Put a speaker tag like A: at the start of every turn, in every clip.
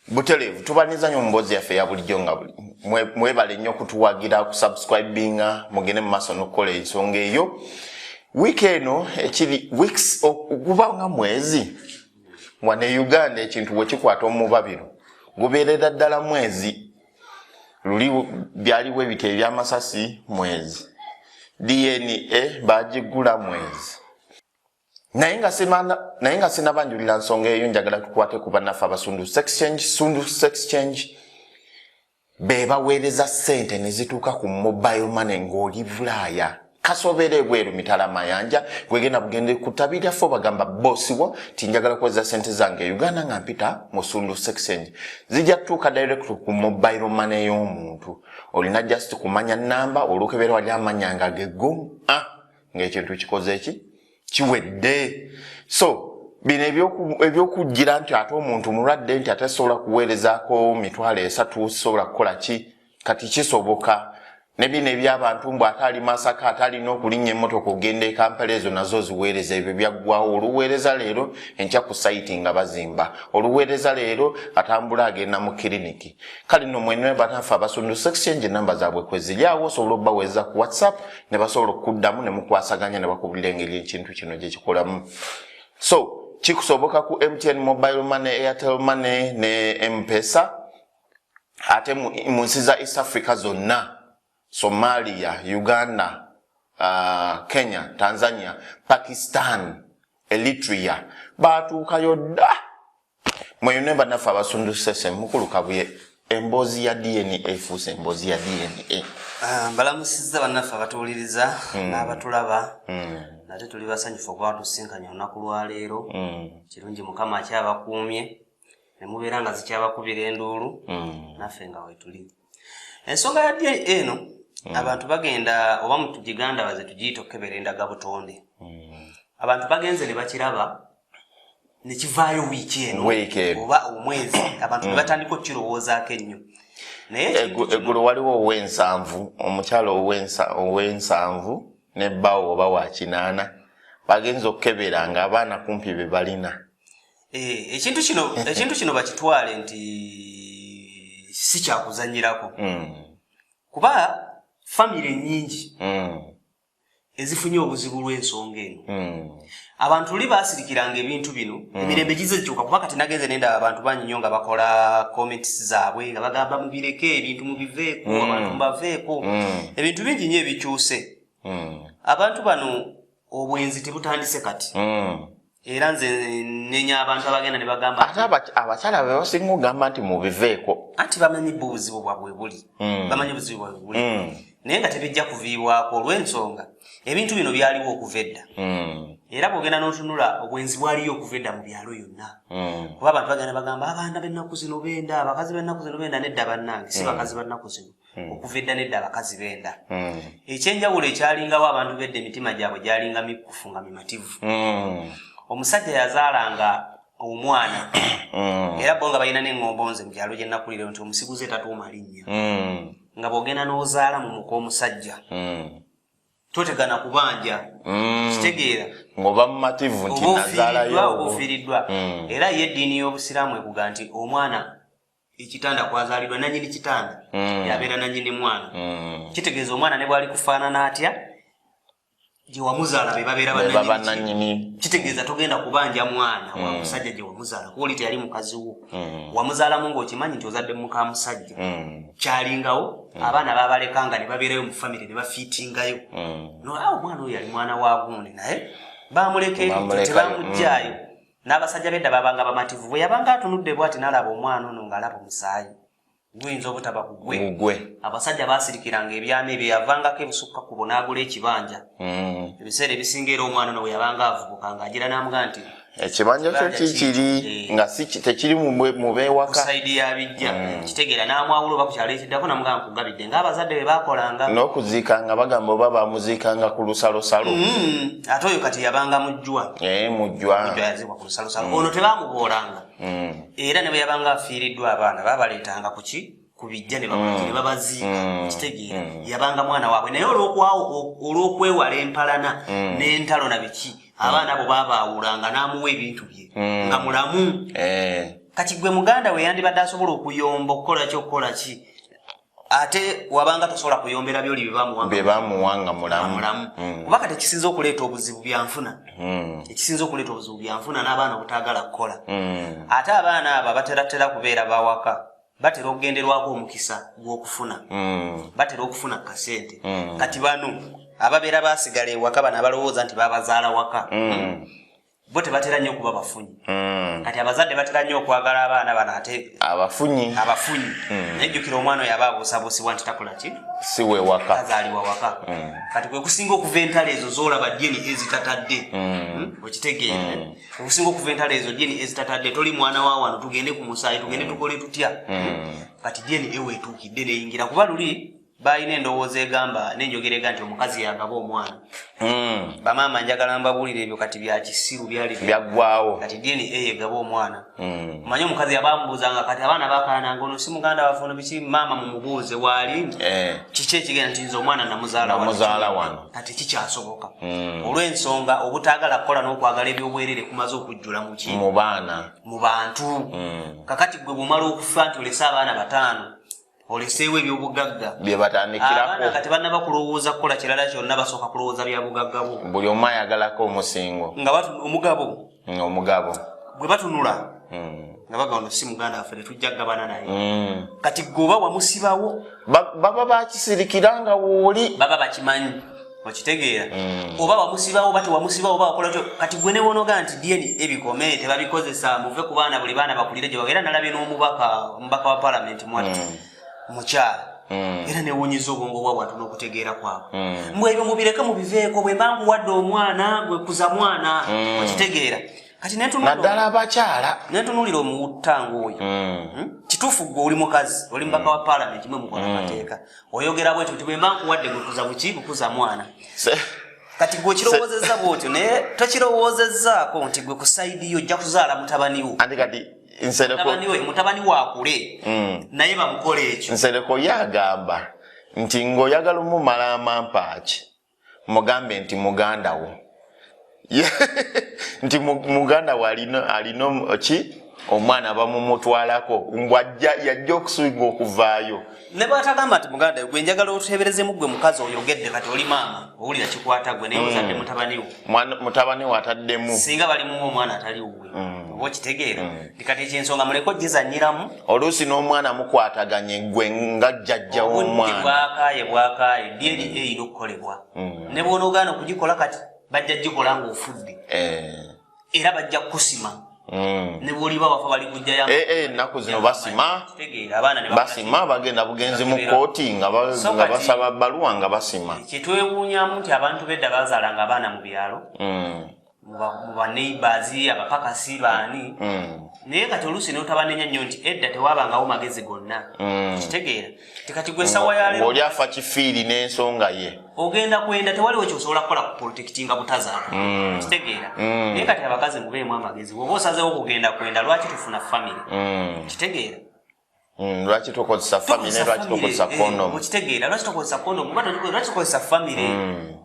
A: Butereevu tubaniza nnyo mu mboozi yaffe ya bulijjo nga mwebale nnyo okutuwagira, kusubscribinga, mugende mu maaso n'okukola ensonga eyo. Wiiki eno ekiri weeks okuba nga mwezi wano e Uganda, ekintu bwe kikwata omubabiro gubeerera ddala mwezi. Luli byaliwo ebiti ebyamasasi mwezi, DNA bagigula mwezi. Naye nga sinabanjulira nsonga eyo, njagala tukwate ku bannaffe abasundu exchange. Sundu Exchange be baweereza ssente ne zituuka ku mobile money ng'oli Bulaaya, kasobeera ebweru mitala mayanja. Gwegenda bugende ku ttabi lyaffe, obagamba bosi wo ti njagala kuweza ssente zange e Uganda nga mpita mu Sundu Exchange, zijja tutuuka direct ku mobile money y'omuntu. Olina just kumanya namba olukebera wali amanya nga geggo, ah, ng'ekintu kikoze eki kiwedde. So bino ebyokugira nti ate omuntu mulwadde, nti ate sobola kuweerezaako 30,000, sobola kukola ki, kati kisoboka. Ne bino ebyabantu mbu ate ali Masaka, ate alina okulinnya emmotoka ogenda e Kampala, ezo nazo ziweereza, ebyo byaggwawo. Oluweereza leero, enkya ku site nga bazimba. Oluweereza leero, atambula agenda mu kiriniki. Kale nno mwene banaffe abasundu Exchange, enamba zaabwe kweziri awo, osobola obbaweereza ku WhatsApp ne basobola okuddamu ne mukwasaganya ne bakubulira engeri ekintu kino gye kikolamu. So kikusoboka ku MTN mobile money, Airtel Money ne M-Pesa. Ate mu nsi za East Africa zonna, Somalia, Uganda, Kenya, Tanzania, Pakistan, Eritrea, batuukayo dda. Mweyune bannaffe abasundu sese. Mukulu Kabuye, emboozi ya DNA efuuse emboozi ya DNA.
B: Ah, mbalamusizza bannaffe abatuwuliriza n'abatulaba. Nate tuli basanyufu okuba tusinkanye olunaku lwaleero. Kirungi Mukama akyabakuumye ne mubeera nga zikyabakubira enduulu, naffe nga wetuli. Ensonga ya DNA eno, abantu bagenda oba mu Tugiganda baze tugiyita okukebera endaga butonde. Abantu bagenze ne bakiraba ne kivaayo wiiki eno
A: Wiiki eno.
B: oba omwezi, abantu ne batandika okukirowoozaako ennyo. Naye ekintu kino-
A: Eggulo waliwo ow'ensanvu, omukyala ow'ensanvu ne bbaawo oba wa 80, bagenza okukebera nga abaana kumpi be balina.
B: Eh, ekintu kino bakitwale nti si kyakuzanyirako, kuba famire nyingi ezifunye obuzibu lw'ensonga eno. Abantu luli baasirikiranga ebintu bino, emirembe gize gikyuka. Kuba kati nagenze nendaba abantu bangi nnyo nga bakola comments zaabwe nga bagamba mubireke, ebintu mubiveeko, abantu mubaveeko. Ebintu bingi nnyo ebikyuse. Abantu bano obwenzi tebutandise kati. Era nze nenya abantu abagenda ne bagamba
A: Ate abakyala be basinga okugamba nti mubiveeko.
B: Anti bamanyi bo obuzibu bwabwe buli. Bamanyi obuzibu bwabwe buli, naye nga tebijja kuviibwako olw'ensonga ebintu bino byaliwo okuva edda. Era bw'ogenda n'otunula, obwenzi bwaliyo okuva edda mu byalo yonna. Kuba abantu bagenda bagamba abaana b'ennaku zino benda, abakazi b'ennaku zino benda. Nedda bannange, si bakazi bannaku zino. Okuva edda nedda abakazi benda. Ekyenjawulo ekyalingawo, abantu bedda emitima gyabwe gyalinga mikkufu nga mimativu. Omusajja yazaalanga omwana, era bo nga balina n'eŋŋombo. Nze mu byalo gye nakulira nti omusiguze tatuuma linnya. Nga bw'ogenda n'ozaala mu muka omusajja, totegana kubanja. Kitegeera?
A: Ng'oba mumativu nti
B: oba ofiiriddwa
A: nazaalayo.
B: Oba ofiiriddwa. Era ye eddiini y'Obusiraamu ekuga nti omwana ekitanda kwazaalidwa, nanyini kitanda yabeera nanyini mwana. Kitegeeza omwana ne bwali kufaanana atya, gye wamuzaala be babeera
A: be baba
B: bannanyini.
A: nanyini.
B: Kitegeeza togenda kubanja mwana wa musajja gye wamuzaala, kuba oli teyali mukazi wo. Wamuzaalamu ng'okimanyi nti ozadde muka musajja. Kyalingawo abaana babalekanga ne babeerayo mu famire ne bafiitingayo. No, awo omwana oyo yali mwana wa gundi, naye bamuleka eri,
A: Bamulekayo,
B: tebamuggyaayo. N'abasajja bedda babanga bamativu. Bwe yabanga atunudde bwati n'alaba omwana ono ng'alaba omusaayi guyinza obutaba ku gwe.
A: Gugwe.
B: Abasajja baasirikiranga ebyama ebyo. Yavangako ebusukka kubo n'agula ekibanja. Ebiseera ebisinga era omwana ono bwe yabanga avubuka ng'agira n'amuga nti
A: ekibanja kyo
B: ekibanja
A: kikiri
B: kiki?
A: Nga si tekiri mu
B: ku
A: beewaka.
B: Side ya bijja, kitegeera, n'amwawula oba ku kyalo ekiddako namugaa nkugabidde ng'abazadde bwe baakolanga.
A: N'okuziika nga bagamba oba bamuziikanga ku lusalosalo.
B: Ate oyo kati yabanga mujjwa.
A: Eh, mujjwa.
B: Mujjwa yaziikwa ku lusalosalo. Ono tebamuboolanga. Era ne bwe yabanga afiiriddwa, abaana babaleetanga ku ki, ku bijja ne bakolaki, ne babaziika. Kitegeera, yabanga mwana waabwe, naye olw'okwewala empalana n'entalo na biki, abaana abo babaawulanga n'amuwa ebintu bye nga mulamu.
A: Eh.
B: Kati gwe muganda we yandibadde asobola okuyomba, okukola ki, okukola ki, ate wabanga tosobola kuyombera byoli byebamuwanga.
A: Bye bamuwanga mulamu.
B: Mulamu. Kuba kati ekisinza okuleeta obuzibu byanfuna, ekisinza okuleeta obuzibu byanfuna n'abaana obutaagala kukola. Ate abaana abo abateratera kubeera bawaka batera okugenderwako omukisa gw'okufuna, batera okufuna kasente. Kati bano ababeera basigala ewaka, bano abalowooza nti babazaala waka, bo tebatera nnyo okuba bafunyi. Kati abazadde batera nnyo okwagala abaana bano ate
A: abafunyi.
B: Abafunyi. Naye jjukira, omwana oyo aba abuusabuusibwa nti takola ki?
A: Si we waka.
B: Tazaalibwa waka. Kati kwe kusinga okuva entalo ezo zolaba DNA ezitatadde. Okitegeera? Okusinga okuva entalo ezo DNA ezitatadde, toli mwana wa wano, tugende ku musaayi, tugende tukole tutya? Kati DNA weetuukidde neyingira, kuba luli balina endowooza egamba n'enjogera ega nti omukazi yagaba omwana. Bamaama, njagala mbabuulire, ebyo kati bya kisiru, byali
A: byaggwawo.
B: Kati DNA yegaba omwana. Omanyi omukazi yabamubuuzanga, kati abaana bakaananga, ono si muganda waffe, ono biki, maama mumubuuze waali. Kiki ekigenda nti nze omwana namuzaala wano.
A: Namuzaala wano.
B: Kati kikyasoboka olw'ensonga obutaagala kukola n'okwagala ebyobwerere kumaze okujjula muki?
A: Mu baana.
B: Mu bantu. Kakati gwe bwomala okufa nti olese abaana bataano, oleseewo ebyobugagga.
A: Bye batandikirako.
B: Abaana kati bannaba kulowooza kukola kirala kyonna, basooka kulowooza bya bugagga bwo.
A: Buli omu ayagalako omusingo.
B: Nga omugabo.
A: Omugabo.
B: Bwe batunula nga baga, ono si muganda waffe, tetujja kugabana naye. Kati gwe oba wamusibawo.
A: Baba bakisirikira nga wooli.
B: Baba bakimanyi, okitegeera? Oba wamusibawo oba tewamusibawo, oba wakola otyo, kati gwe newonoga nti DNA ebikome tebabikozesa, muve ku baana, buli baana bakulire gye bagenda. Nalabye n'omubaka, omubaka wa palamenti mwattu mukyala, era newunyiza obwongo bwabwe ate n'okutegeera kwabwe. Mbwe ebyo mubireke, mubiveeko, bwe mba nkuwadde omwana, gwe kuza mwana. Okitegeera? Kati
A: naddala abakyala.
B: Nentunuulira omuwuttango oyo. Kituufu gwe oli mukazi, oli mubaka wa palamenti, mwe mukola mateeka, oyogera bwetyo nti bwe mba nkuwadde, gwe kuza buki? Bukuza mwana. Kati gwe okirowoozezza bwotyo, naye tokirowoozezzaako nti gwe ku side yo ojja kuzaala mutabani wo.
A: Anti kati Nsereko
B: Mutabani we, mutabani waakule, naye bamukola ekyo.
A: Nsereko ye agamba nti ng'oyagala omumala amampaaki, mugambe nti muganda wo, nti muganda wo alina ki, omwana bamumutwalako, ngwajja yajja okusinga okuvaayo.
B: Ne bwatagamba nti muganda, gwe njagala oteeberezemu gwe mukazi oyogedde, kati oli maama, owulira kikwata gwe, naye ozadde mutabani wo.
A: Mutabani we ataddemu.
B: Singa balimuwa omwana atali wuwe, oba okitegeera nti kati ekyensonga muleke ogizanyiramu.
A: Oluusi n'omwana mukwataganye gwe nga jjajja
B: Obudde
A: w'omwana.
B: Bwakaaye bwakaaye, DNA erina okukolebwa. Ne bw'onoogaana okugikola kati, bajja gikola ng'ofudde. Era bajja kukusima. Ne bw'oliba wafa, bali kujjayo.
A: Ennaku zino basima.
B: Kitegeera, abaana ne bakola.
A: Basima, bagenda bugenzi mu kooti nga
B: So
A: nga
B: kati
A: basaba bbaluwa nga basima.
B: Kyetwewuunyamu nti abantu bedda baazaalanga abaana mu byalo, mu ba neighbors, abapakasi, baani. Naye kati oluusi n'otabanenya nnyo nti edda tewaabangawo magezi gonna. Kitegeera ti kati gwe essaawa ya leero
A: Ng'oli afa kifiiri n'ensonga ye.
B: Ogenda kwenda, tewaliwo kyosobola kukola ku protectinga butazaala. Kitegeera? Naye kati abakazi mubeemu amagezi, bw'oba osazeewo okugenda kwenda, lwaki tufuna family? Kitegeera?
A: Lwaki tokozesa family? Lwaki tokozesa condom?
B: Okitegeera? Lwaki tokozesa condom? Oba lwaki tokozesa family?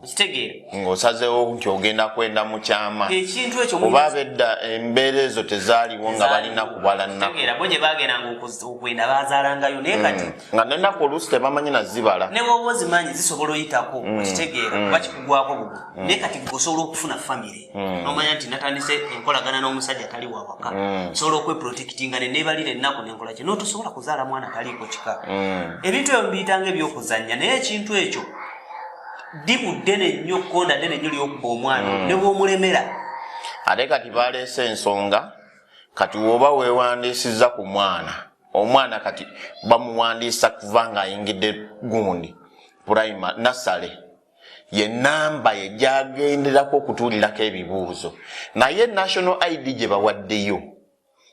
B: Okitegeera?
A: Ng'osazeewo nti ogenda kwenda mu kyama.
B: Ekintu ekyo
A: Oba abedda embeera ezo tezaaliwo, nga balina kubala nnaku.
B: Kitegeera, bo gye bagendanga okwenda bazaalangayo, naye kati
A: Nga nenaku oluusi tebamanyi nazibala.
B: Ne bwoba ozimanyi, zisobola oyitako. Okitegeera? Kuba kikugwako bugwe. Naye kati gwe osobola okufuna family nomanya nti natandise enkolagana n'omusajja tali wawaka, nsobola okweprotectinga neneebalira ennaku nenkola ki, notosobola kuzaala mwana taliiko kika. Ebintu ebyo mbiyitanga ebyokuzannya, naye ekintu ekyo ddibu ddene nnyo, kkonda ddene nnyo lyokuba omwana ne bw'omulemera.
A: Ate kati baleese ensonga, kati woba weewandiisiza ku mwana, omwana kati bamuwandiisa kuva ng'ayingidde gundi primary, nursery, ye namba ye gyagenderako okutuulirako ebibuuzo, naye national ID gye bawaddeyo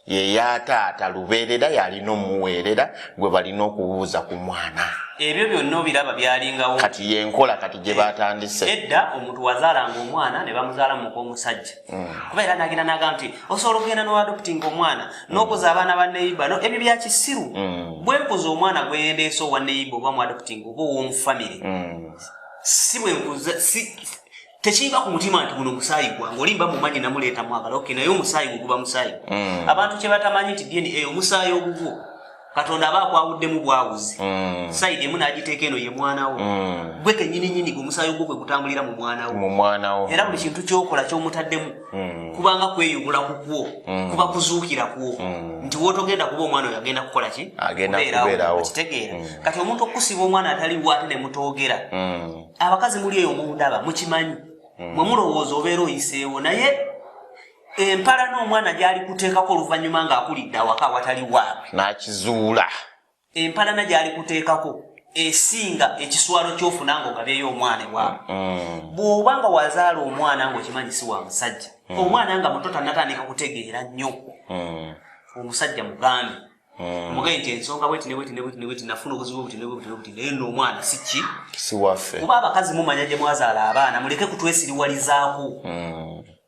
A: ye taata lubeerera, yalina omuweerera gwe balina okubuuza ku mwana.
B: Ebyo byonna obiraba byalingawo.
A: Kati yenkola kati gye batandise.
B: Edda omuntu wazaalanga omwana ne bamuzaala muka omusajja, kuba era nagenda nagamba nti osobola okugenda noadoptinga omwana n'okuza abaana ba neighbor. No, ebyo bya kisiru. Bwenkuza omwana gwendeesa owa neighbor oba muadopting oba ow'omu family, si bwenkuza si Tekiba ku mutima nti guno musaayi gwange, olimba mumanyi namuleeta mwagala, okay, naye omusaayi gwe guba musaayi gwe. Abantu kye batamanyi nti DNA, omusaayi ogugwo, Katonda aba akwawuddemu bwawuzi, side emu n'agiteeka eno ye mwana wo. Gwe kennyini nnyini gwe omusaayi ogwo gwe gutambulira mu mwana wo.
A: Mu mwana wo.
B: Era buli kintu kyokola kyomutaddemu kubanga kweyubula kukwo, kuba kuzuukira kwo, nti wootogenda kuba omwana oyo agenda kukola ki?
A: Agenda kubeerawo.
B: Okitegeera? Kati omuntu okusiba omwana ataliwo ate ne mutoogera, abakazi muli eyo mundaba, mukimanyi, mwe mulowooza obeera oyiseewo, naye empala n'omwana gyali kuteekako oluvannyuma ng'akulidde awaka awatali waabwe,
A: n'akizuula,
B: empalana gyali kuteekako esinga ekiswalo kyofuna ng'ogabyeyo omwana ewaabwe. Bw'oba nga wazaala omwana ng'okimanyi si wa musajja, omwana nga muto tannatandika kutegeera nnyo, omusajja mugambe, mugambe nti ensonga bweti ne bweti ne bweti ne bweti, nafuna obuzibu bweti ne bweti ne bweti, naye nno omwana si ki?
A: Si waffe.
B: Kuba abakazi mumanya gye mwazaala abaana, muleke kutwesiriwalizaako.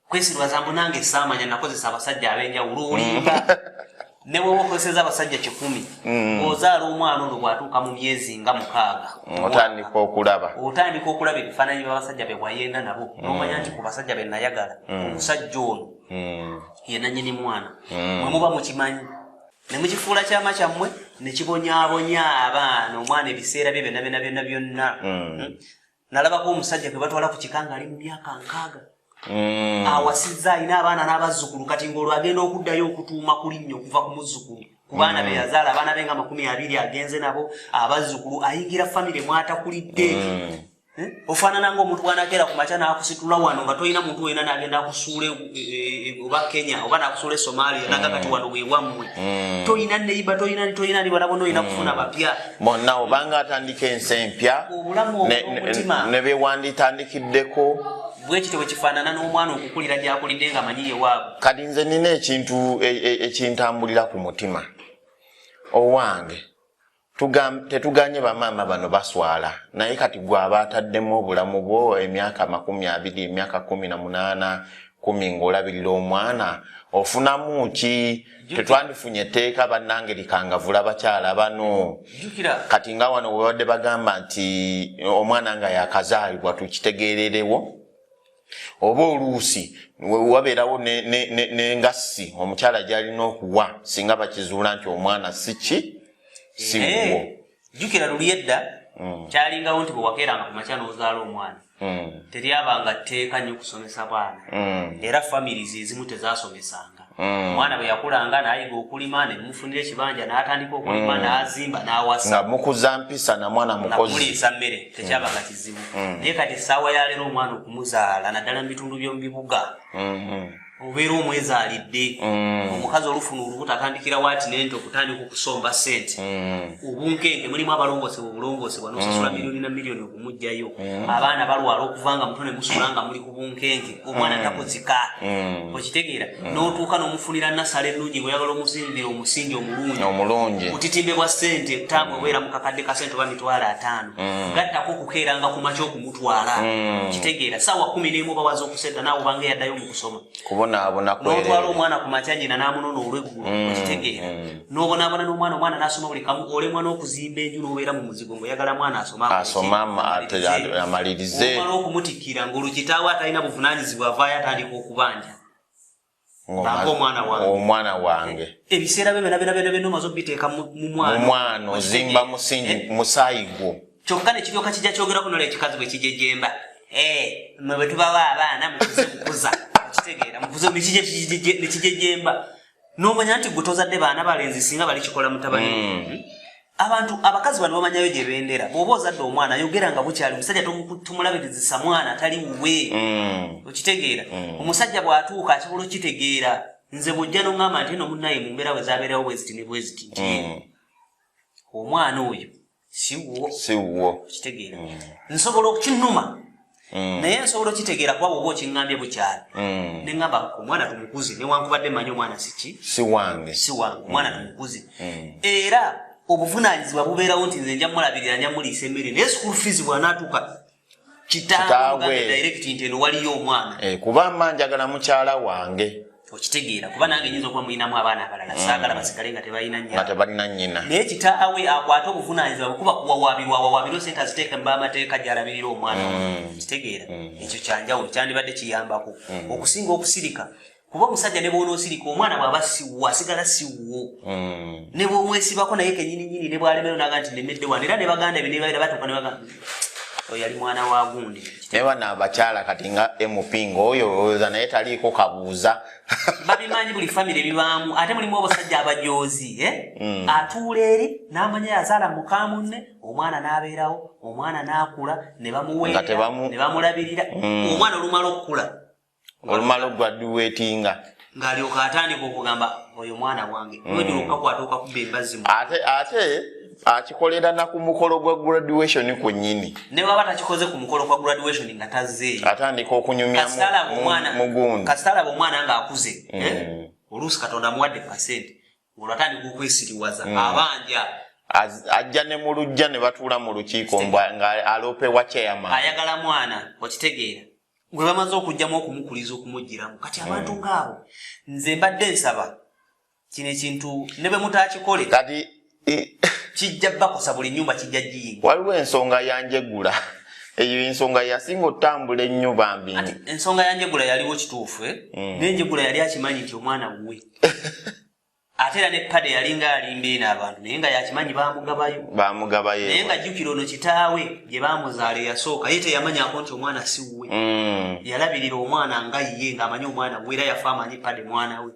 B: Kwesiriwaza mbu nange saamanya, nakozesa abasajja ab'enjawulo, olimba. Ne bwe okozeseza abasajja 100, ozaala omwana ono bw'atuuka mu myezi nga 6,
A: otandika okulaba,
B: otandika okulaba ebifaananyi by'abasajja be wayenda nabo, n'omanya nti ku basajja be nayagala, omusajja ono ye nannyini mwana. Mwe muba mukimanyi ne mukifuula kyama kyammwe, ne kibonyaabonya abaana, omwana ebiseera bye byonna byonna byonna byonna. Nalabako omusajja gwe batwala ku kika ng'ali mu myaka 60, awasizza, alina abaana n'abazzukulu, kati ng'olwo agenda okuddayo okutuuma ku linnya okuva ku muzzukulu, ku baana be yazaala, abaana be nga 20 agenze nabo, abazzukulu, ayingira famire mwatakulidde. Ofaanana ng'omuntu bw'anakeera ku makya n'akusitula wano nga tolina muntu wena, n'agenda akusuula oba Kenya oba n'akusuula e Somalia, naga kati wano wewammwe, tolina neighbour, tolina, tolina ni bana bonna, olina kufuna bapya.
A: Bonna obanga atandika ensi empya.
B: Obulamu obw'omutima.
A: Ne bewanditandikiddeko.
B: Bwe kityo bwe kifaanana n'omwana okukulira gy'akulidde nga amanyi yewaabwe.
A: Kati nze nina ekintu ekintambulira ku mutima owange. Tetuganye bamaama bano baswala, naye kati gwe aba ataddemu obulamu bwo emyaka 20, emyaka 18, 10 ng'olabirira omwana, ofunamu ki? Tetwandifunye etteeka bannange likangavula bakyala bano?
B: Jjukira.
A: Kati nga wano we babadde bagamba nti omwana nga yakazaalibwa tukitegeererewo, oba oluusi wabeerawo n'engassi omukyala gy'alina okuwa singa bakizuula nti omwana si ki, si wuwo.
B: Jjukira luli edda kyalingawo nti bwe wakeeranga ku makya n'ozaala omwana, teryabanga tteeka nnyo kusomesa baana, era families ezimu tezasomesanga. Omwana bwe yakulanga n'ayiga okulima, ne mumufunira ekibanja n'atandika okulima, n'azimba, n'awasa.
A: Nga mukuza mpisa na mwana mukozi.
B: Nakuliisa mmere, tekyabanga kizibu. Naye kati essaawa ya leero omwana okumuzaala, naddala mu bitundu by'omu bibuga, obeera omwezaalidde. Omukazi olufuna olubuto atandikira waati nente okutandika okusomba ssente. Obunkenke mulimu abalongoosebwa obulongoosebwa, n'osasula miliyoni na miliyoni okumuggyayo. Abaana balwala okuva nga muto, ne musula nga muli ku bunkenke, omwana takuzika. Okitegeera? N'otuuka n'omufunira nasale ennungi ng'oyagala omuzimbira omusingi omulungi.
A: Omulungi.
B: Butitimbe bwa ssente tambwe obeera mu kakadde ka ssente oba 50,000. Gattako okukeeranga ku makya okumutwala. Kitegeera, ssaawa 11 oba waza okusetta, naawe obanga eyaddayo mu kusoma.
A: Kubonaabona
B: n'otwala
A: kwereere.
B: Omwana ku makya, nyina n'amunona olweggulo. Okitegeera? N'obonaabona n'omwana, omwana n'asoma buli kamu, olemwa n'okuzimba enju n'obeera mu muzigo ng'oyagala mwana asome akole ki?
A: Asome amalirize.
B: Omala okumutikkira ng'olwo kitaawe atalina buvunaanyizibwa avaayo atandika okubanja. Bampa omwana wange.
A: Omwana wange.
B: Ebiseera bye byonna byonna byonna byonna omaze obiteeka mu mwana.
A: Mu mwana ozimba musingi, musaayi gwo.
B: Kyokka ne kiryoka kijja kyogerako nola ekikazi bwe kijejemba. Mmwe bwe tubawa abaana mukuze bukuza. Okitegeera? Mukuze ne kijejemba. N'omanya nti gwe tozadde baana balenzi singa balikikola mutabani. Abantu abakazi bano bamanyayo gye bendera. Bw'oba ozadde omwana, yogera nga bukyali. Omusajja tomulabirizisa mwana atali wuwe. Okitegeera? Omusajja bw'atuuka asobola okitegeera. Nze bw'ojja n'oŋŋamba nti eno munnaye mu mbeera bwe zabeerawo bwe ziti ne bwe ziti, nti omwana oyo si wuwo.
A: Si wuwo.
B: Okitegeera? Nsobola okukinnuma, naye nsobola okitegeera kuba bw'oba okiŋŋambye bukyali, ne ŋŋamba omwana tumukuze, newankubadde mmanyi omwana si ki?
A: Si wange.
B: Si wange, omwana tumukuze. Era obuvunaanyizibwa bubeerawo nti nze nja mulabirira, nja muliisa emmere, naye school fees bw'anaatuuka, kitaawe
A: Kitaawe.
B: mugambe direct nti eno waliyo omwana.
A: Kuba mma njagala mukyala wange.
B: Okitegeera, kuba nange nyinza okuba mulinamu abaana abalala, saagala basigale nga tebalina
A: Nga tebalina nnyina.
B: Naye kitaawe akwate obuvunaanyizibwa, bwekuba kuwawaabirwa awawaabirwa, sente aziteeke mu b'amateeka gy'alabirira omwana we. Kitegeera, ekyo kyanjawulo, kyandibadde kiyambako okusinga okusirika, kuba omusajja ne bw'onoosirika, omwana bw'aba siwwo asigala siwwo. Ne bw'omwesibako naye kenyininyini, ne bw'alemero naga nti nemedde wano, era ne baganda be nebaira batuuka ne bagamba oyo yali mwana wa gundi.
A: Naye bano abakyala kati nga MP ng'oyo olowooza naye taliiko kabuuza.
B: Babimanyi, buli famire bibaamu, ate mulimu obusajja abajoozi, eh? Atuula eri n'amanya yazaala muka munne, omwana n'abeerawo, omwana n'akula ne bamuweera
A: Nga tebamu-
B: ne bamulabirira. Omwana olumala okukula,
A: Olumala ograduatinga,
B: ng'alyoka atandika okugamba oyo mwana wange, wejula okukakwata okakuba embazzi mu
A: Ate akikolera na ku mukolo gwa graduation kwennyini.
B: Ne bwaba takikoze ku mukolo kwa graduation nga tazzeeyo,
A: Atandika okunyumya
B: kasita alaba omwana
A: mu gundi.
B: Kasita alaba omwana ng'akuze, eh? Oluusi Katonda amuwadde kasente, olwo atandika okwesiriwaza abanja.
A: Ajja ne mu lujja ne batuula mu lukiiko nga aloopewa chairman.
B: Ayagala mwana, okitegeera, gwe bamaze okugjamu okumukuliza okumugiramu. Kati abantu ngaabo nze mbadde nsaba kino ekintu ne bwe mutakikole,
A: Kati
B: kijja bakosa, buli nyumba kijja giyinga.
A: Waliwo ensonga yanjegula, eyo ensonga yasinga otambula ennyo bambi.
B: Ati ensonga ya Njegula yaliwo kituufu, eh? Naye Njegula yali akimanyi nti omwana wuwe, ate era ne pade yalinga alimba eno abantu, naye nga yakimanyi bamugabayo.
A: Bamugabayo.
B: Naye nga jjukira ono kitaawe gye bamuzaala eyasooka, ye teyamanyako nti omwana si wuwe. Yalabirira omwana nga ye ng'amanyi omwana we, era yafa amanyi pade mwana we.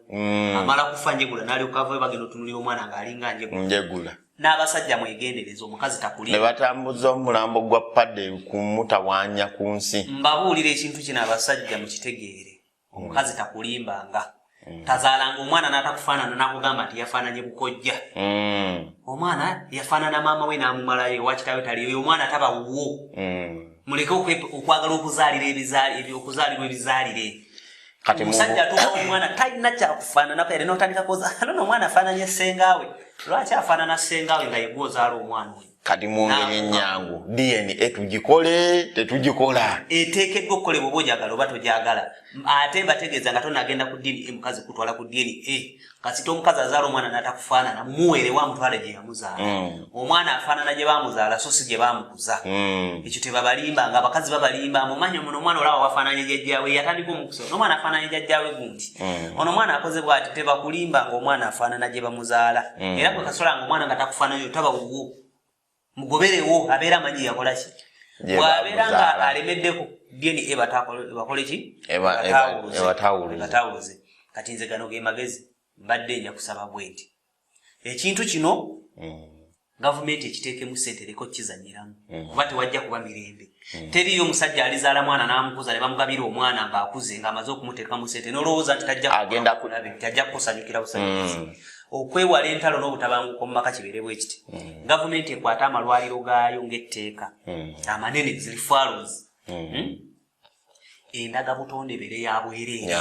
B: Amala kufa Njegula n'alyoka avayo, bagenda otunulira omwana ng'alinga Njegula.
A: Njegula.
B: N'abasajja mwegendereza, omukazi
A: Ne
B: takulimba.
A: batambuza omulambo gwa pade kumutawaanya ku nsi.
B: Mbabuulira ekintu kino, abasajja mukitegeere, omukazi takulimbanga. Tazaalanga omwana n'atakufaanana n'akugamba nti yafaananye bukojja. Omwana yafaanana maama we n'amumalayo, ewa kitaawe taliyo, omwana taba wuwo. Muleke okwagala okuzaalira okuzaalirwa ebizaalire.
A: Kati
B: Omusajja atuuka omwana talina kyakufaananako yadde, n'otandika koza nono omwana afaananye ssengawe. Lwaki afaanana ssengawe nga yegwe ozaala omwana oyo?
A: Kati mu ngeri ennyangu, DNA tugikole tetugikola?
B: Eteekeddwa okukolebwa, oba ojagala oba tojagala. Ate mbategeeza nga tonagenda ku DNA, mukazi kutwala ku DNA, kasita omukazi azaala omwana n'atakufaanana, mumuweerewo amutwale gye yamuzaala. Omwana afaanana gye bamuzaala, so si gye bamukuza. Ekyo tebabalimba, nga abakazi babalimba, mumanyi omuno omwana olaba wafaananye jjajjaawe, yatandika omukusa omwana afaananye jjajjaawe gundi, ono omwana akoze bw'ati. Tebakulimba nga omwana afaanana gye bamuzaala. Era gwe kasola nga omwana nga takufaananye, taba wuwo, mugoberewo, abeera amanyi yakola ki.
A: Gye
B: Bw'abeera nga
A: bamuzaala.
B: alemeddeko, DNA bakole ki?
A: Ebatawuluze.
B: Ebatawuluze. Kati nze gano ge magezi mbadde nja kusaba bwe nti ekintu kino gavumenti ekiteekemu sente, ereko kizanyiramu, kuba tewajja kuba mirembe. Teriyo omusajja alizaala mwana n'amukuza ne bamugabira omwana ng'akuze, ng'amaze okumuteekamu sente, n'olowooza nti tajja
A: Agenda
B: kulabe, nti ajja kukusanyukira busanyukizi. Okwewala entalo n'obutabanguko mu maka, kibeere bwe kiti: gavumenti ekwate amalwaliro gaayo ng'etteeka amanene, zi referrals, Endagabutonde ebeere ya bwereere,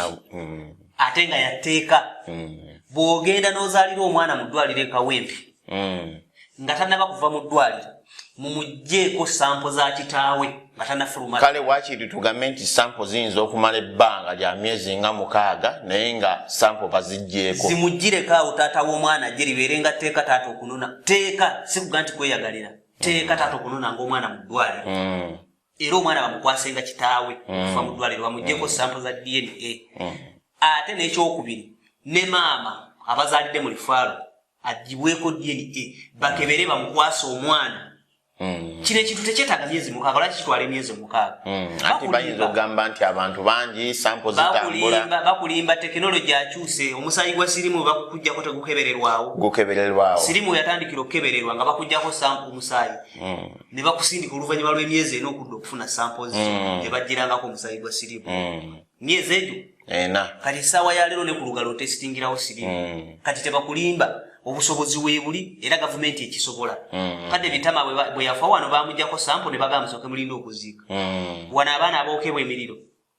B: ate nga yatteeka. Bw'ogenda n'ozaalira omwana mu ddwaliro e Kawempe, nga tannaba kuva mu ddwaliro, mumugjeeko sample za kitaawe nga tannafuluma.
A: Kale waakiri tugambe nti sample ziyinza okumala ebbanga lya myezi nga 6, naye nga sample baziggyeko.
B: Zimugireko awo, taata w'omwana ajje, libeere nga tteeka, taata okunona teeka, si kuga nti kweyagalira teeka, taata okunona ng'omwana mu ddwaliro. Era omwana bamukwasenga kitaawe okuva mu ddwaliro, bamuggyeko sample za DNA. Ate n'ekyokubiri, ne maama abazaalidde mu referral agibweko DNA, bakebere, bamukwase omwana. Kino ekintu tekyetaaga myezi 6. Lwaki kitwala emyezi 6?
A: Anti bayinza okugamba nti abantu bangi, sample zitambula.
B: Bakulimba, bakulimba. Tekinologi akyuse. Omusaayi gwa sirimu bakukujjako tegukebererwawo.
A: Gukebererwawo.
B: Sirimu yatandikira okukebererwa nga bakujjako sample omusaayi, ne bakusindika oluvannyuma lw'emyezi 4 okudda okufuna sample zo gye bagirangako omusaayi gwa sirimu, myezi egyo
A: 4.
B: Kati essaawa ya leero ne ku lugalo otesitingirawo sirimu. Kati tebakulimba, obusobozi weebuli era gavumenti ekisobola. Kadde Bitama bwe yafa wano, bamugjako sample ne bagamba musooke mulinde okuziika. Wano abaana abookebwa emiriro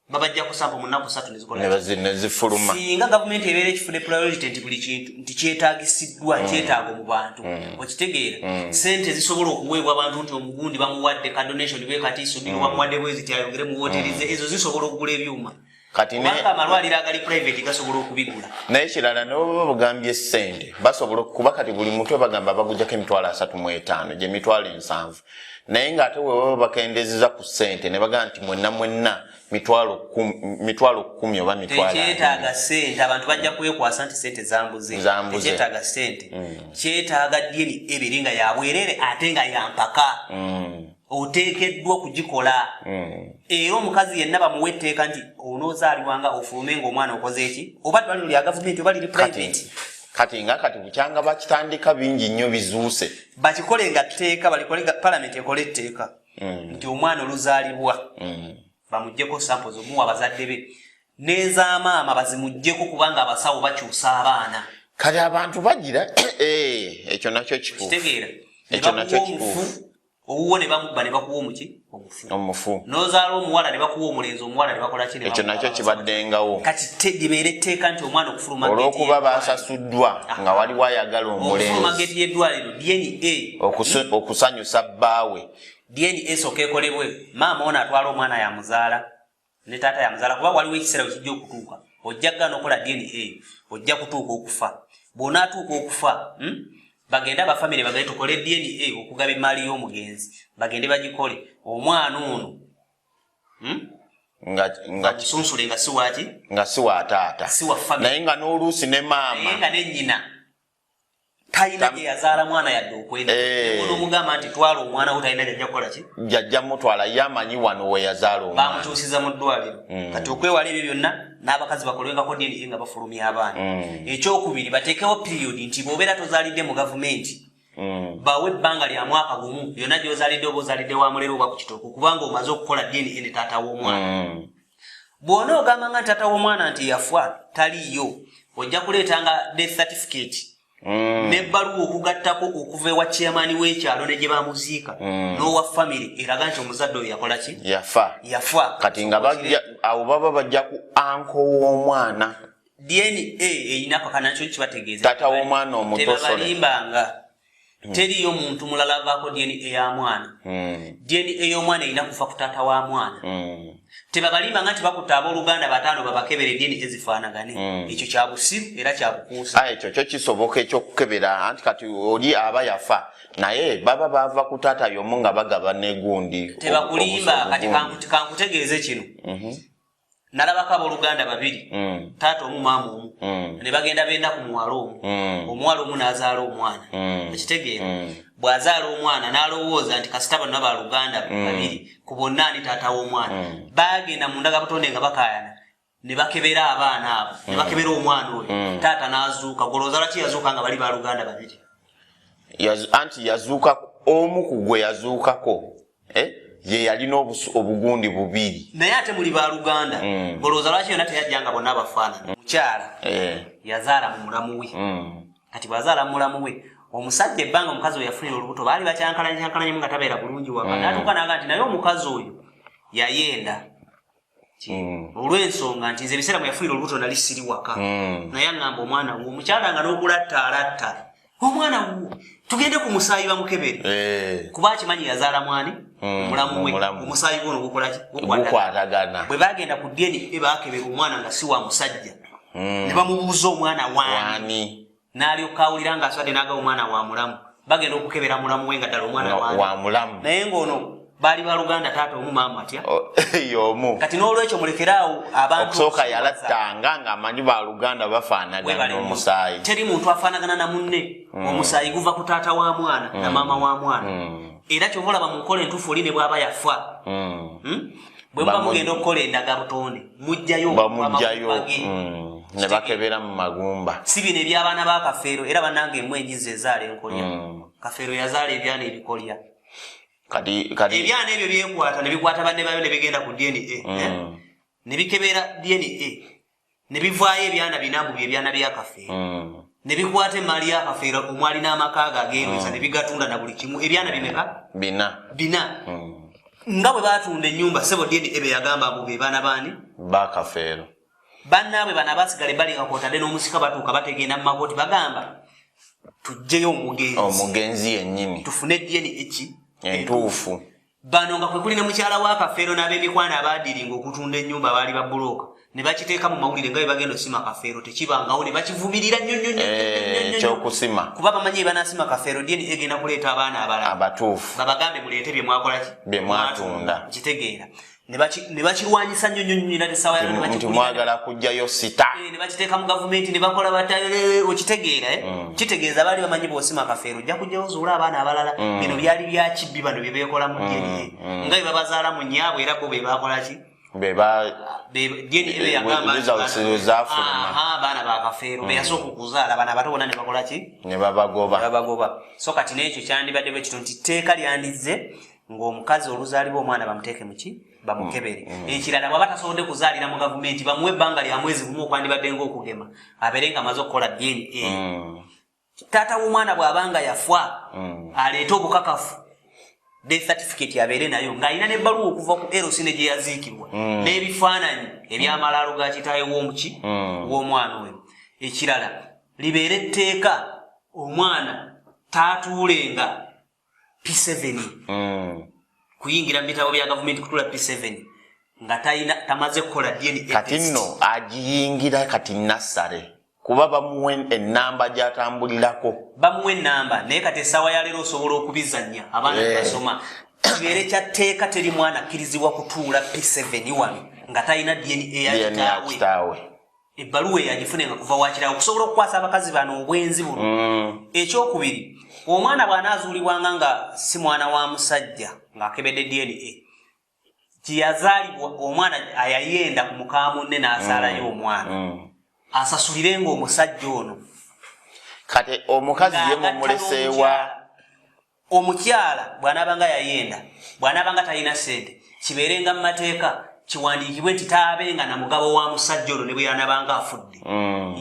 B: babajjako sample mu nnaku 3 nezikola.
A: Ne zifuluma.
B: Singa gavumenti ebeera ekifune priority nti buli kintu nti kyetagisiddwa, kyetaago mu bantu, okitegeera, sente zisobola okuweebwa abantu nti omugundi bamuwadde ka donation bwe kati, isomero bamuwadde bwezi, tyayongere mu wooteri ze, ezo zisobola okugula ebyuma. Kubanga amalwaliro agali private gasobola okubigula.
A: Naye kirala, ne baba bagambye ssente basobola, kuba kati buli mutwe bagamba bagujjako 35,000, gye 70,000, naye ng'ate bwe baba bakendezeza ku ssente ne bagamba nti mwenna mwenna 10,000 oba 20,000.
B: Tekyetaaga ssente. Abantu bajja kwekwasa nti sente zambuze.
A: Zambuze.
B: Tekyetaaga ssente, kyetaaga DNA ebiri nga yabwerere ate nga yampaka. Oteekeddwa okugikola. Era omukazi yenna bamuwa etteeka nti onoozaalibwanga ofulume ngaomwana okoze eki, oba ddwaliro lya gavumenti oba liri private.
A: Kati nga kati bukyanga bakitandika, bingi nnyo bizuuse.
B: Bakikole nga tteeka, balikole nga palamenti ekole etteeka nti omwana oluzaalibwa bamuggyeko samples, omuwa abazadde be, n'ez'amaama bazimuggyeko, kubanga abasawo bakyusa abaana.
A: Kati abantu bagira ekyo nakyo kituufu.
B: Kitegeera? Ne
A: Ekyo nakyo
B: bakuwa omufu.
A: kituufu.
B: Owuwo ne bamubba ne bakuwa omuki, omufu.
A: Omufu.
B: N'ozaala omuwala ne bakuwa omulenzi, omuwala ne bakola ki, ne
A: Ekyo
B: bamuwa
A: nakyo
B: abasawo.
A: kibaddengawo.
B: Kati libeere etteeka nti omwana okufuluma gate
A: Olw'okuba
B: y'eddwaliro-
A: basasuddwa nga waliwo ayagala
B: okufuluma
A: omulenzi
B: gate y'eddwaliro, DNA
A: okusanyusa bbaawe.
B: DNA esooka ekolebwe. Maama ono atwala omwana yamuzaala ne taata yamuzaala, kuba waliwo ekiseera we kijja okutuuka ojja ggaana okukola DNA, ojja kutuuka okufa. Bw'onaatuuka okufa, Bagende abafamire bagende tukole DNA okugaba emaali y'omugenzi, bagende bagikole, omwana ono,
A: Nga
B: bamusunsule nga si waki?
A: Nga si wa taata.
B: Si wa family.
A: Naye nga n'oluusi ne
B: Naye
A: maama
B: nga ne nnyina talina gye yazaala mwana yadde okwenda. Omugamba nti twala omwana wo, talina gyajja kukola ki?
A: Jajja mutwala, ye amanyi wano we yazaala omwana.
B: Bamukyusiza mu ddwaliro. Kati okwewala ebyo byonna, n'abakazi bakolwengako DNA nga bafulumya abaana. Ekyokubiri, bateekewo period nti bw'obeera tozaalidde mu gavumenti, bawe ebbanga lya mwaka gumu yonna gy'ozaalidde, oba ozaalidde wa mulere oba ku kitooke, kubanga omaze okukola DNA ne taata w'omwana. Bw'ona ogamba nga taata w'omwana nti yafa taliiyo, ojja kuleetanga death certificate n'ebbaluwa okugattako okuva ewa chairman w'ekyalo ne gye bamuziika n'owa family eraga nti omuzadde oyo yakola ki?
A: Yafa.
B: Yafa.
A: Kati nga bajja awo, baba bajja ku uncle w'omwana.
B: DNA erina kakanakyo kibategeeza.
A: Taata w'omwana omuto, sorry.
B: Tebabalimbanga, teriyo muntu mulala avaako DNA ya mwana. DNA y'omwana erina kuva ku taata wa mwana. Tebabalimbanga nti bakutta abooluganda bataano babakebere DNA ezifaanagane. Ekyo kya busiru era kya bukuusa.
A: Ah, ekyo kyo kisoboka ekyokukebera, anti kati oli aba yafa naye baba bava ku taata y'omu nga bagaba negundi.
B: Tebakulimba. Kati kankutegeeze kino. Nalabako abooluganda babiri, taata omu, maama omu, ne bagenda benda ku muwala omu. Omuwala omu n'azaala omwana. Okitegeera? Bw'azaala omwana n'alowooza nti kasita bonna baluganda babiri, ku bonna ani taata w'omwana? Baagenda mu ndagabutonde nga bakaayana ne bakebera abaana abo, ne bakebera omwana oyo, taata n'azuuka. Golowooza lwaki yazuuka nga bali baluganda babiri?
A: Anti yazuuka omu ku gwe yazuukako, eh? Ye yalina obugundi bubiri.
B: Naye ate muli baluganda. Golowooza lwaki yonna teyajja nga bonna bafaanana? Mukyala yazaala mu mulamu we. Kati bw'azaala mu mulamu we omusajja, ebbanga omukazi we yafunira olubuto baali bakyankalanya kyankalanyemu nga tabeera bulungi waka. N'atuuka n'aga nti naye omukazi oyo yayenda olw'ensonga nti nze ebiseera mwe yafunira olubuto nali siri waka. Naye aŋŋamba omwana wo, omukyala nga n'okulatta alatta omwana wuwo, tugende ku musaayi bamukebere, kuba akimanyi yazaala mwani? Omulamu we.
A: Omulamu.
B: Omusaayi gwono gukolaki? Gukwatagana.
A: Gukwatagana.
B: Bwe bagenda ku DNA bakebera omwana nga si wa musajja. Ne bamubuuza omwana waani?
A: Wani?
B: N'alyoka awulira ng'aswadde n'agaba omwana wa mulamu. Bagenda okukebera mulamu we nga ddala omwana waani?
A: Wa mulamu.
B: Naye ng'ono baali baluganda, taata omu, maama atya?
A: Y'omu.
B: Kati n'olwekyo mulekeraawo abantu
A: Okusooka
B: okusuubaza.
A: yalattanga ng'amanyi baluganda bafaanagana
B: Webale nnyo.
A: omusaayi.
B: Teri muntu afaanagana na munne. Omusaayi guva ku taata wa mwana na maama wa mwana. Era kyova olaba mu nkola entuufu oli ne bw'aba yafa, Bwe muba mugenda okukola endagabutonde, mugjayo
A: Bamugjayo
B: amagumba ge.
A: Ne bakebera mu magumba.
B: Si bino eby'abaana ba Kafeero. Era bannange emu enjizi ezaala enkolya. Kafeero yazaala ebyana ebikolya.
A: Kati
B: Ebyana ebyo byekwata ne bikwata banne bayo ne bigenda ku DNA, eh? Ne bikebera DNA ne bivaayo ebyana bina mbu byebyana bya Kafeero. Ne bikwata emaali ya Kafeero omwali n'amaka ge ageerweza ne bigatunda na buli kimu. Ebyana bimeka?
A: Bina.
B: Bina. Nga bwe batunda ennyumba, sebo, DNA be yagamba mbu be baana baani?
A: Bakafeero.
B: Bannaabwe bano abasigala ebbali nga kwotadde n'omusika batuuka bategenda mu makooti, bagamba tuggyeyo omugenzi.
A: Omugenzi yennyini.
B: Tufune DNA eki?
A: Entuufu.
B: Bano nga kwe kuli ne mukyala wa Kafeero n'ab'emikwano abaadiringa okutunda ennyumba, baali babulooka ne Ne bakiteeka mu mawulire nga bwe bagenda osima Kafeero, tekibangawo, ne bakivumirira nnyo nnyo nnyo nnyo nnyo nnyo.
A: Ekyokusima.
B: Kuba bamanyi banasima Kafeero, DNA egenda kuleeta abaana abalala.
A: Abatuufu.
B: Babagambe muleete bye mwakola ki?
A: Bye mwatunda.
B: Kitegeera, ne bakirwanyisa nnyo nnyo nnyo, era essaawa yalo ne
A: nti
B: bakigulira.
A: Mwagala kugjayo sita.
B: Ne bakiteeka mu gavumenti ne bakola bata, okitegeera, eh? Kitegeeza baali bamanyi bw'osima Kafeero ojja kujjawo zuula abaana abalala. Bino byali bya kibbi, bano bye beekola mu DNA, nga bye babazaala mu nnyaabwe, era bo be bakola ki?
A: Beba.
B: DNA be yagamba nti
A: Results zaafuluma.
B: Aha, abaana ba Kafeero be yasooka okuzaala, bano abato bonna ne bakola ki?
A: Ne babagoba.
B: Babagoba. So kati n'ekyo kyandibadde bwe kito nti tteeka lyandizze ng'omukazi oluzaalibwa omwana bamuteeke muki, bamukebere. Ekirala, bw'aba tasobodde kuzaalira mu gavumenti, bamuwe ebbanga lya mwezi gumu okwandibadde ng'okugema, abeere nga amaze okukola DNA. Taata w'omwana bw'abanga yafa, aleete obukakafu, death certificate abeere nayo ng'alina n'ebbaluwa okuva ku LC ne gye yaziikibwa, n'ebifaananyi ebyamalaalo ga kitaawe w'omuki, w'omwana oyo. Ekirala, libeere etteeka omwana taatuulenga P7 kuyingira mu bitabo bya gavumenti, kutuula P7 nga talina, tamaze kukola DNA
A: Kati
B: test.
A: Nno agiyingira kati nassale kuba bamuwe ennamba gy'atambulirako.
B: Bamuwa enamba, naye kati essaawa ya leero osobola okubizannya abaana basoma. Kibeere kya tteeka, teri mwana akkirizibwa kutuula P7 wano nga talina DNA ya
A: DNA ya
B: kitaawe.
A: Kitaawe.
B: Ebbaluwa eyo agifune nga kuva wakirawo, okusobola okukwasa abakazi bano obwenzi buno. Ekyokubiri, omwana bw'anaazuulibwanga nga si mwana wa musajja ng'akebedde DNA gyeyazaalibwa, omwana ayayenda ku muka munne n'azaalayo omwana, asasulirenga omusajja ono.
A: Kati omukazi ye
B: Ng'agatta
A: mumuleseewa?
B: n'omukyala. Omukyala bw'anaabanga yayenda, bw'anaabanga talina ssente, kibeerenga mu mateeka, kiwandiikibwe nti taabenga na mugabo wa musajja ono ne bwe yanaabanga afudde.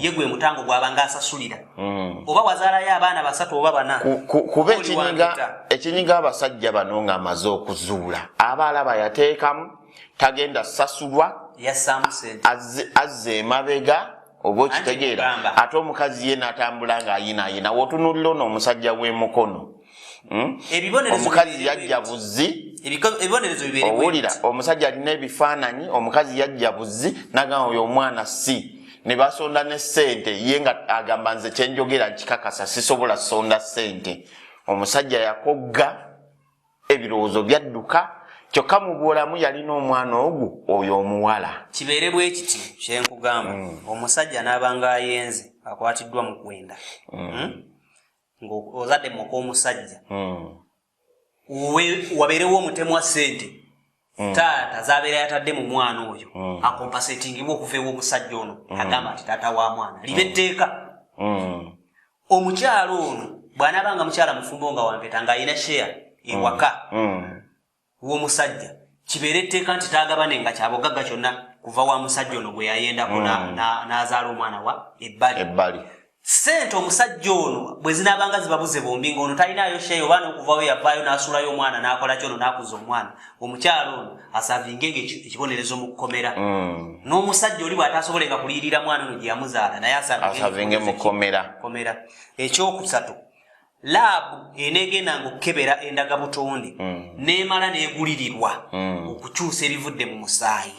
B: Ye gwe mutango gw'abanga asasulira, oba wazaalayo abaana basatu oba bana.
A: Kuba
B: Oli
A: ekinyiga
B: wampita.
A: Ekinyiga abasajja bano ng'amaze okuzuula, aba alaba yateekamu, tagenda sasulwa.
B: Yassaamu ssente.
A: Azze emabega, oba okitegeera?
B: Anti nkugamba.
A: Ate omukazi ye n'atambula ng'ayinaayina. Wootunuulira ono omusajja w'emukono,
B: Ebibonerezo
A: Omukazi
B: bibeere
A: yajja
B: bwe
A: buzi.
B: Ebibonerezo bibeere bwe
A: Owulira?
B: biti.
A: Omusajja alina ebifaananyi, omukazi yajja buzi nagamba oyo omwana si, ne basonda ne ssente, ye nga agamba nze kyenjogera nkikakasa, sisobola sonda ssente. Omusajja yakogga, ebirowoozo byadduka, kyokka mu bwolamu yalina omwana ogwo, oyo omuwala.
B: Kibeere bwe kiti kyenkugamba, omusajja n'abanga ayenze akwatiddwa mu kwenda, Ng'ozadde muka omusajja, wabeerewo omutemwa ssente taata zabeera yatadde mu mwana oyo, acompensatingibwa okuva ew'omusajja ono agamba nti taata wa mwana. Liba etteeka. Omukyalo ono bw'anaabanga mukyala mufumbo nga wampeta ng'alina share ewaka w'omusajja, kibeere etteeka nti taagabane nga kyabugagga kyonna kuva wa musajja ono gwe yayendako n'azaala omwana wa ebbali.
A: Ebbali.
B: Ssente omusajja ono bwe zinaabanga zibabuze bombi, ng'ono talinayo share oba n'okuvayo yavaayo n'asuulayo omwana n'akola kyono n'akuza omwana, omukyalo ono aservinge nga ekibonerezo mu kkomera. N'omusajja oli bw'ataasobolenga kuliyirira mwana ono gye yamuzaala, naye
A: aservinge mu kkomera.
B: Kkomera. Ekyokusatu, lab eneegendanga okukebera endagabutonde n'emala n'egulirirwa okukyusa ebivudde mu musaayi,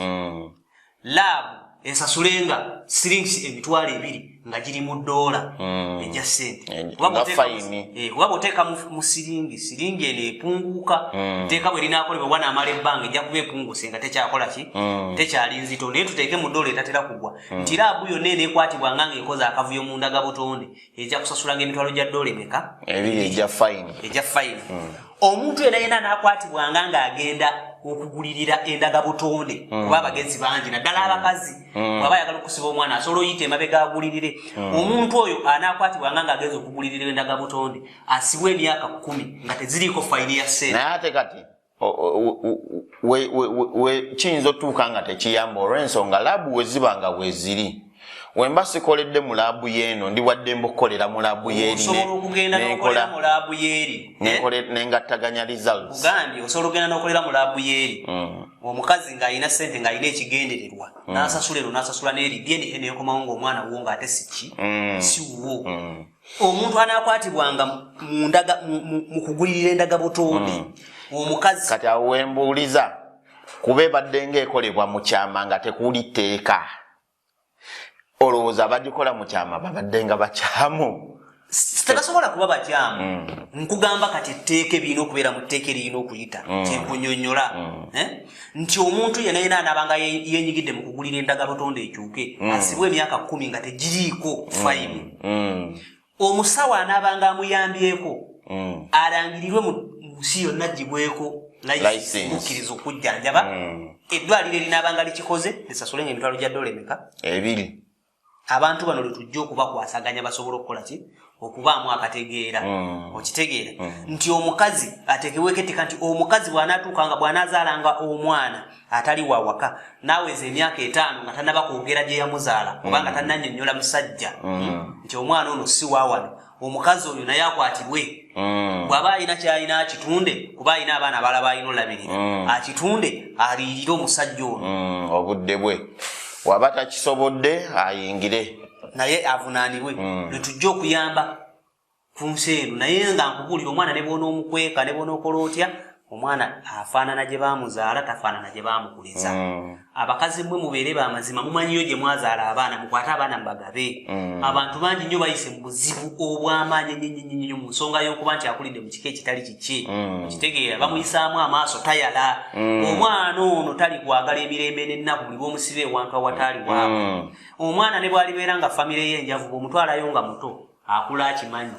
B: lab esasulenga siringisi 20,000 nga giri mu ddoola ejja ssente. Kuba
A: Nga
B: bw'oteeka
A: fine.
B: Kuba bw'oteeka mu siringi, siringi eno epunguuka. Etteeka bwe linaakolebwa wanaamala ebbanga ejja kuba epunguuse nga tekyakola ki, tekyali nzito, naye tuteeke mu ddoola etatera kugwa, nti lab yonna eneekwatibwanga ng'ekoze akavuyo mu ndagabutonde ejja kusasulanga emitwalo gya ddoola emeka?
A: 2 ejja fine.
B: Ejja fine. Omuntu yena yena anakwatibwanga ng'agenda okugulirira endagabutonde, kuba abagezi bangi naddala abakazi, bw'aba ayagala okusiba omwana asobola oyita emabega agulirire, omuntu oyo anakwatibwanga ng'agenza okugulirira endagabutonde asibwe emyaka 10 nga teziriiko fine ya ssente.
A: Naye ate kati kiyinza otuuka nga tekiyamba, olw'ensonga lab we ziba nga weeziri, wemba sikoledde mu lab yeeno, ndi waddembe okukolera mu lab yeeri.
B: Osobola okugenda n'okolera mu lab yeeri, eh?
A: Nengattaganya results.
B: Kugambye osobola okugenda n'okolera mu lab yeeri, omukazi ng'alina ssente, ng'alina ekigendererwa, n'asasula eno n'asasula n'eri, DNA neekomawo ng'omwana wo ng'ate si ki, si wuwo. Omuntu anaakwatibwanga mu ndaga mu kugulirira endagabutonde omukazi.
A: Kati awo wembuuliza, kuba ebadde ng'ekolebwa mu kyama nga tekuli tteeka. Olowooza abagikola mu kyama babadde nga bakyamu?
B: Tebasobola kuba bakyamu. Nkugamba kati etteeka ebirina okubeera mu tteeka eriyina okuyita, kyenkunyonnyola nti omuntu yenna yena anaabanga yenyigidde mu kugulira endagabutonde ekyuke, asibwe emyaka 10 nga tegiriiko fayini. Omusawo anaabanga amuyambyeko alangirirwe mu nsi yonna, aggyibweko
A: License.
B: Mukkiriza okujjanjaba. Eddwaliro erinaabanga likikoze lisasulenga emitwalo gya dola emeka?
A: 2.
B: Abantu bano lwe tujja okubakwasaganya basobole okukola ki? Okubaamu akategeera. Okitegeera nti omukazi ateekebweko etteeka nti omukazi bw'anaatuuka nga bw'anaazaalanga omwana atali wa waka n'aweza emyaka 5 nga tannaba kwogera gye yamuzaala, kubanga tannannyonnyola musajja nti omwana ono si wa wano, omukazi oyo naye akwatibwe. Bw'aba alina ky'alina akitunde, kuba alina abaana abalala b'alina olabirira, akitunde aliyirire omusajja ono.
A: Obudde bwe waba takisobodde ayingire.
B: Naye avunaanibwe. Lwe tujja okuyamba ku nsi eno. Naye nga nkubuulira, omwana ne bw'onoomukweka ne bw'onookola otya, omwana afaanana gye baamuzaala, tafaanana gye baamukuliza. Abakazi mmwe mubeere bamazima, mumanyiyo gye mwazaala abaana, mukwate abaana mubagabe. Abantu bangi nnyo bayise mu buzibu obw'amaanyi ennyo ennyo ennyo mu nsonga y'okuba nti akulidde mu kika ekitali kikye. Okitegeera, bamuyisaamu amaaso, tayala. Omwana ono tali kwagala emirembe n'ennaku buli lw'omusiba ewantu awataali waabwe. Omwana ne bw'alibeera nga famire ye enjavu, bw'omutwalayo nga muto akula akimanyi.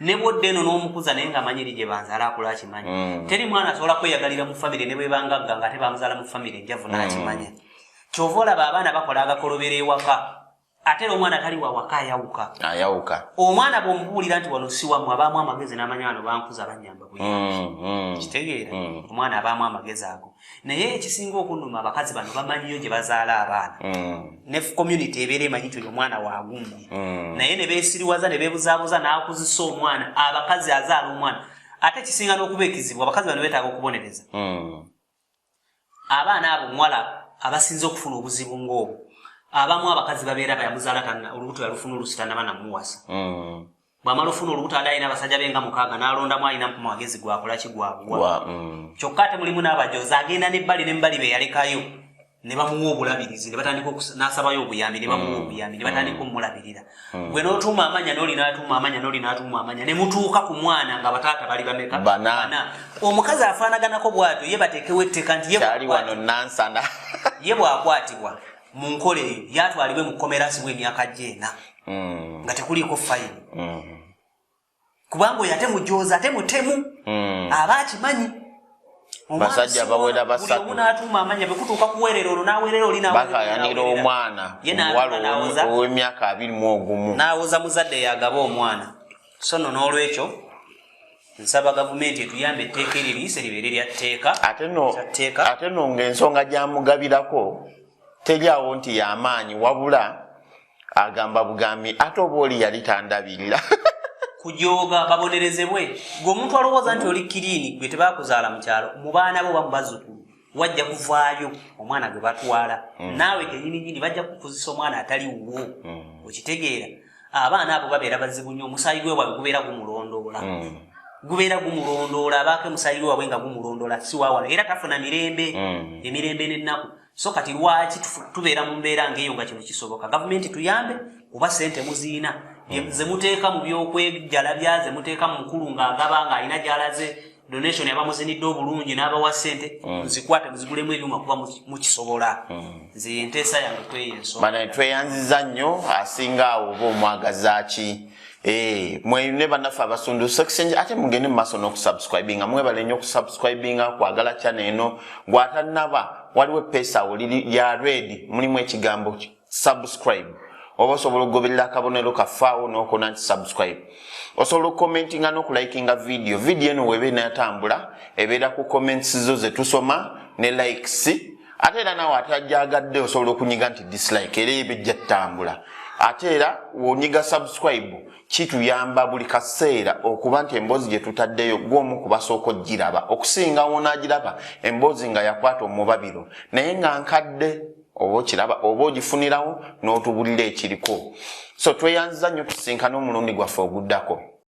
B: Ne bwodda eno n'omukuza naye ng'amanyi eri gye banzaala, akula akimanyi. Teri mwana asobola kweyagalira mu famire ne bwebangagga nga ate bamuzaala mu famire enjavu n'akimanya. Kyova olaba abaana bakola agakolobera ewaka, ate era omwana tali wawaka ayawuka.
A: Ayawuka.
B: Omwana bw'omubuulira nti wano si wammwe, abaamu amagezi n'amanya wano bankuza, bannyamba buyambi. Kitegeera, omwana abaamu amagezi ago. Naye ekisinga okunnuma, abakazi bano bamanyiyo gye bazaala abaana, ne community ebeera emanyi nti oyo omwana waagundi, naye ne beesiriwaza ne beebuzaabuza n'akuzisa omwana. Abakazi azaala omwana, ate kisinga n'okuba ekizibu, abakazi bano beetaaga okubonereza. Abaana abo omuwala abasinze okufuna obuzibu ng'obwo, abamu abakazi babeera bayamuzaala olubuto yalufuna olusi tannaba namuwasa. Bw'amala ofuna olubuto, ate alina abasajja be nga mukaaga, n'alondamu alina mu magezi gwakola ki, gwabuwa. Kyokka ate mulimu n'abajozi, agenda nebbali nembali be yalekayo ne bamuwa obulabirizi ne batandika n'asabayo obuyambi ne bamuwa obuyambi ne batandika omulabirira. Gwe n'otuuma amanya n'oli n'atuuma amanya n'oli n'atuuma amanya ne mutuuka ku mwana nga bataata bali bameka?
A: Bana.
B: Omukazi afaanaganako bw'atyo ye bateekewo etteeka nti ye
A: Kyali wano Nansana.
B: Ye bw'akwatibwa mu nkola eyo, yatwalibwe mu kkomera asibwa emyaka gyena nga tekuliiko fayini, kubanga oyo ate mujozi ate mutemu, aba akimanyi. Omwana
A: Basajja
B: si
A: bawera
B: buli
A: basatu.
B: omu n'atuuma amanya, bwe kutuuka kuweerera ono n'aweerera oli n'aweerera oli,
A: Bakayanira
B: n'aweerera.
A: omwana
B: Ye
A: omuwala
B: n'atuula n'awoza.
A: ow'emyaka 21.
B: N'awoza muzadde yagaba omwana. So nno n'olwekyo nsaba gavumenti etuyambe etteeka eryo eriyise libeere lya tteeka.
A: Ate no
B: Kya tteeka.
A: Ate no ng'ensonga gyamugabirako teri awo nti y'amaanyi, wabula agamba bugambi ate oba oli yali tandabirira.
B: Kujooga babonerezebwe. Gwe omuntu alowooza nti oli clean, gwe tebakuzaala mu kyalo, mu baana bo oba mu bazzukulu wajja kuvaayo omwana gwe batwala. Naawe kenyini nyini bajja kukuzisa omwana atali wuwo. Okitegeera, abaana abo babeera bazibu nnyo. Omusaayi gwe waabwe gubeera gumulondoola, gubeera gumulondoola, abaako omusaayi gwe waabwe nga gumulondoola, si waawano, era tafuna mirembe, emirembe n'ennaku. So kati lwaki tubeera mu mbeera ng'eyo nga kino kisoboka? Gavumenti tuyambe, kuba sente muziina ze muteeka mu byokwejjalabya, ze muteeka mu mukulu ng'agaba ng'alina gy'alaze donation, abamuzinidde obulungi n'abawa sente, muzikwate muzigulemu ebyuma, kuba mukisobola. Nze enteesa yange kweyo ensonga.
A: Bana, tweyanziza nnyo. Asinga awo oba omwagaza ki? Mwe ne bannaffe abasundu Sex Change, ate mugende mu maaso n'okusubscribinga. Mwebale nnyo okusubscribinga, kwagala channel eno. Gwatannaba, waliwo epeesa awo liri lya red, mulimu ekigambo subscribe, oba osobola okugoberera akabonero kafaawo n'okona nti subscribe. Osobola okucommentinga n'okulikinga video. Video eno weba enatambula ebeera ku comments zo zetusoma ne likes. Ate era naawe atajjagadde osobola okunyiga nti dislike, era ebijja ttambula. Ate era wonyiga subscribe kituyamba buli kaseera okuba nti emboozi gye tutaddeyo gw'omu ku basooka ogiraba, okusinga wonaagiraba emboozi nga yakwata omubabiro naye nga nkadde, oba okiraba oba ogifunirawo n'otubulira ekiriko. So tweyanziza nnyo, tusinkane omulundi gwaffe oguddako.